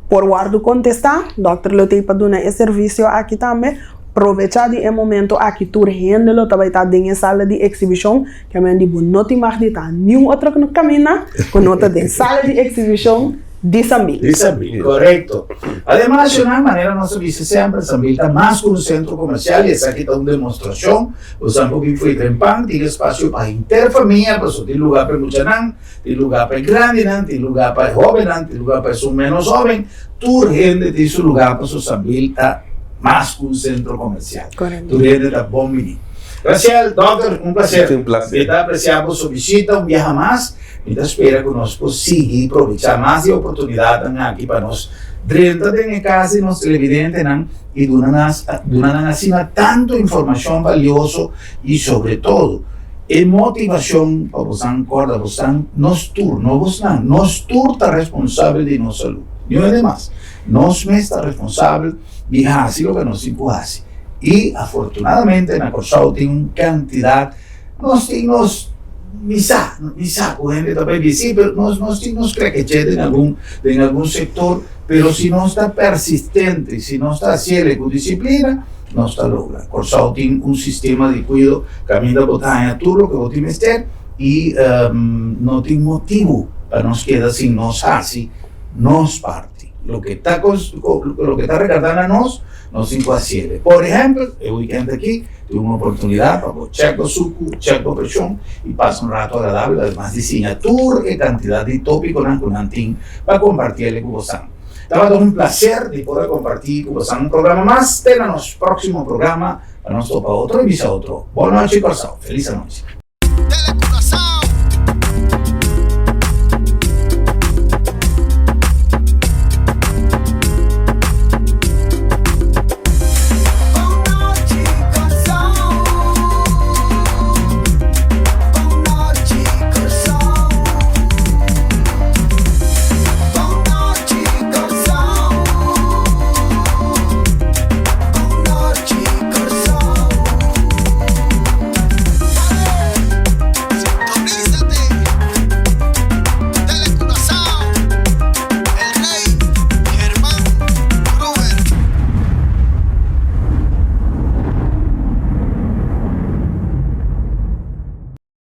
por wòrdu kontestá, dòkter lo tei pa duna e servisio aki tambe. Provechá di e momento aki tur hende lo ta bai ta den e sala di eksibishon, kiamen di bo no tin mag di ta niun otro kaminda ku no ta den sala di eksibishon. Di Sambil. Di Sambil, korekto. Ademas, Shona, manera nos a bisa semper, Sambil ta mas ku un sentro komersial i esaki ta un demostrashon. Bo sa ku bin fo'i trempan, tin espasio pa henter famia, pasobra tin lugá pa e muchanan, tin lugá pa e grandinan, tin lugá pa e hóbennan, tin lugá pa esun ménos hóben. Tur hende tin su lugá pasobra Sambil ta mas ku un sentro komersial. Tur hende ta bon bini. Graciel, dòkter, un plaser. Un plaser. Mi ta apresiá boso bishita un biaha mas. Mi ta spera ku nos por sigui probechá mas di e oportunidatnan aki pa nos drenta den e kas di nos televidentenan i duna nas duna nan asina tantu informashon balioso i sobre todo e motivashon pa bosan kòrda bosan nos tur, no bosnan, nos tur ta responsabel di nos salú, niun hende mas. Nos mes ta responsabel di hasi loke nos tin ku hasi i afortunadamente na Kòrsou tin un kantidat. Nos tin nos, mi sa, mi sa ku hende ta bai bisti, pero nos, nos tin nos krekeche den algun, den algun sektor, pero si nos ta persistente, si nos ta hasiel ku disiplina, nos ta logra. Kòrsou tin un sistema di kuido kaminda bo ta haña tur loke bo tin mester i no tin motibu pa nos keda sin nos hasi nos parti. Loke ta loke ta rekarda na nos, nos tin ku hasiel. Por ehèmpel, e wikènt aki tin un oportunidat pa bo chèk bo suku, chèk bo preshon i pasa un ratu agradabel, ademas di siña tur e kantidat di tópikonan ku nan tin pa kompartí el ku bosan. Tabata un plaser di por a kompartí ku bosan un programa mas. Te na nos próksimo programa pa nos topa otro i bisa otro. Bon nochi Kòrsou. Felis anochi.